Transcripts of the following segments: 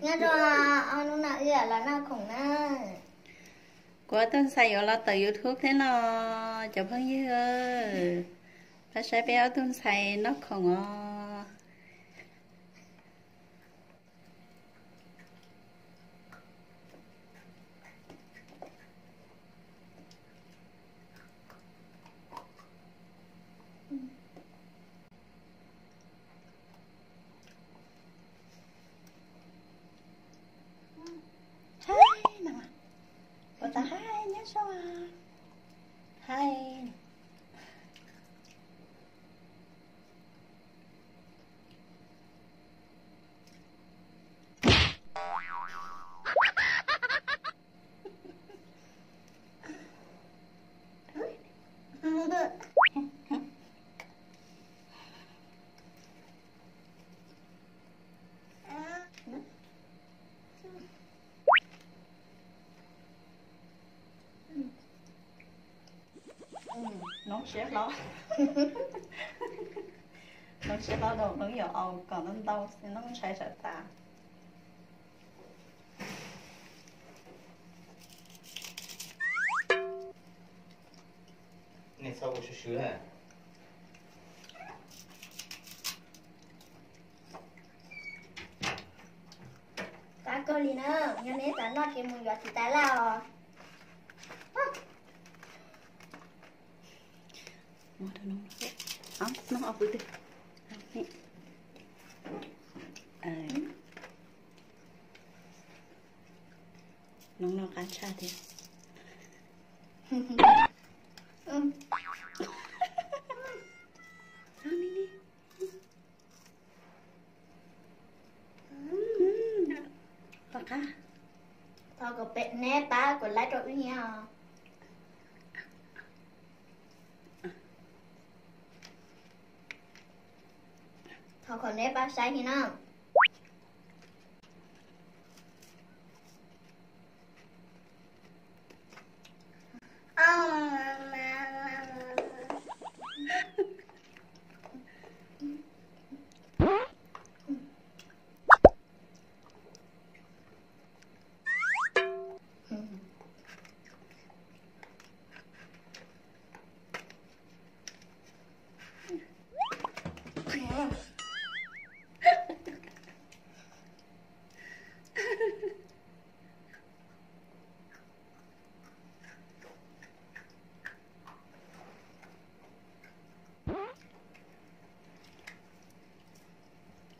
Nyob zoo, hnub no wb los noj khoom na. Kuv ob tug ntxhais yuav los tawm YouTube thiab no, cov phooj ywg. Pab saib peb ob tug ntxhais noj khoom os. Hais no, ua tau hais nyob zoo. Hais. Noob siab hlob. Noob siab hlob rau noob yuav aus kom ntau ntau, noob ntshai sawv tas. Nej txhob ua swv swv na. Qab kawg li na, yog neb xav noj ces mus yuav txiv tais laj os. Muab rau noob, noob ob pw twg. Noob no qab tshaj tiag. Tom qab, thov kom neb pab kov like rau wb thiab os. Thov kom neb pab saib thiab na.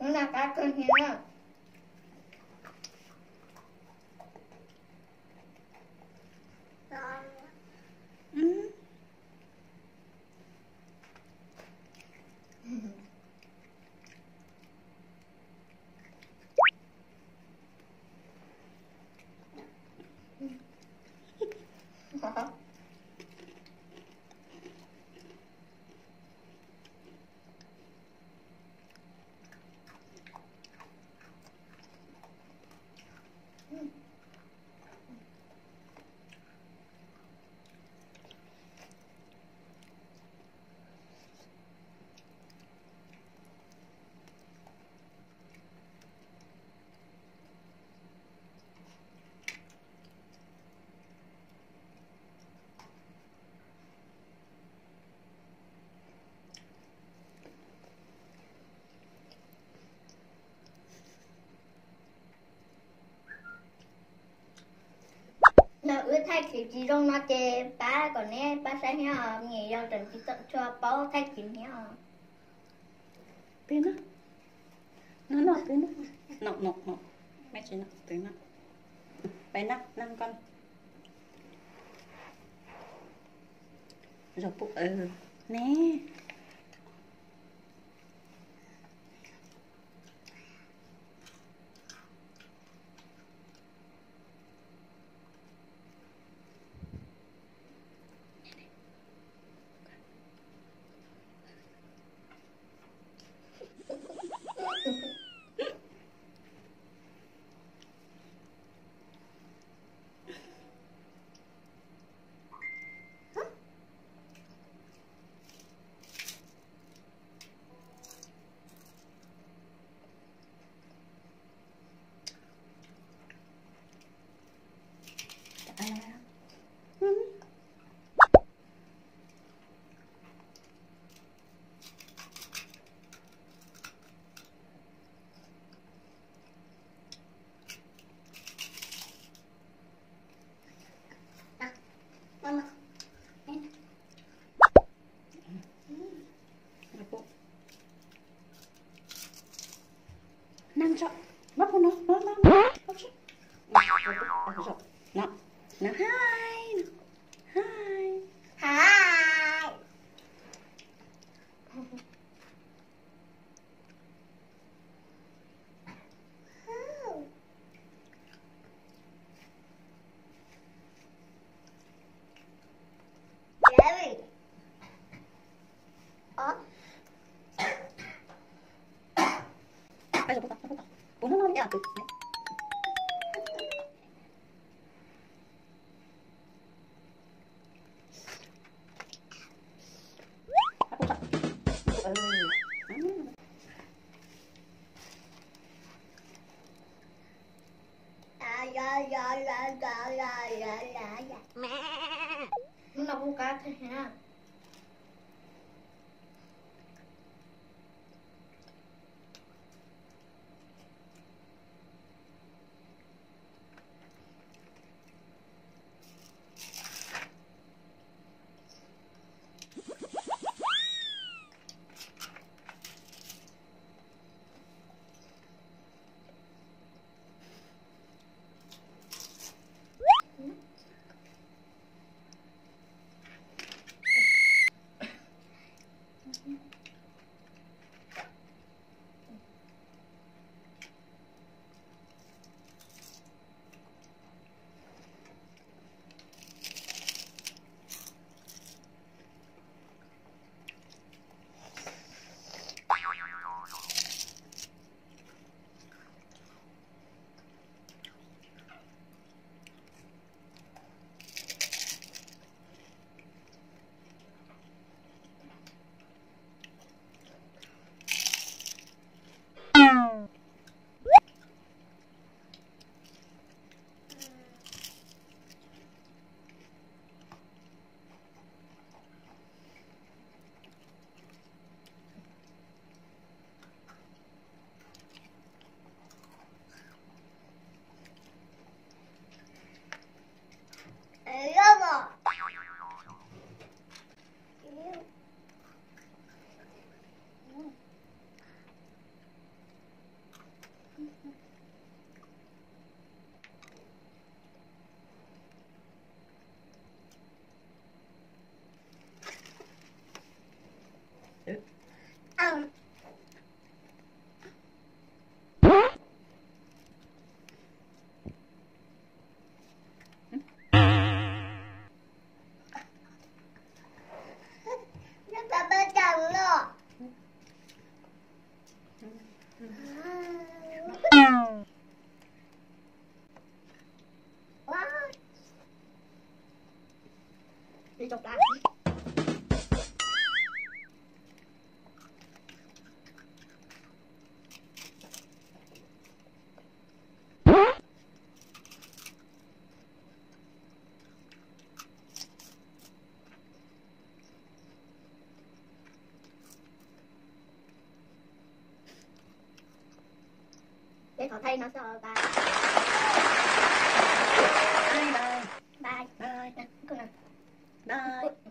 Ub, noj qab kawg thiab na. Yog wb thaij khiv tsis zoo no ces pab kom neb pab saib thiab os, nyiam yog tseem tsis txawm tshua paub thaij khiv thiab os. Peb na, no no peb na, no no no, mej tsis no peb na, peb na no koj. Zog pub ne. Nói hi. Hi. Hi. Hnub no kuv kab thiab. Peb thov thaij no xwb os, bye. Bye bye. Bye. Bye. Bye.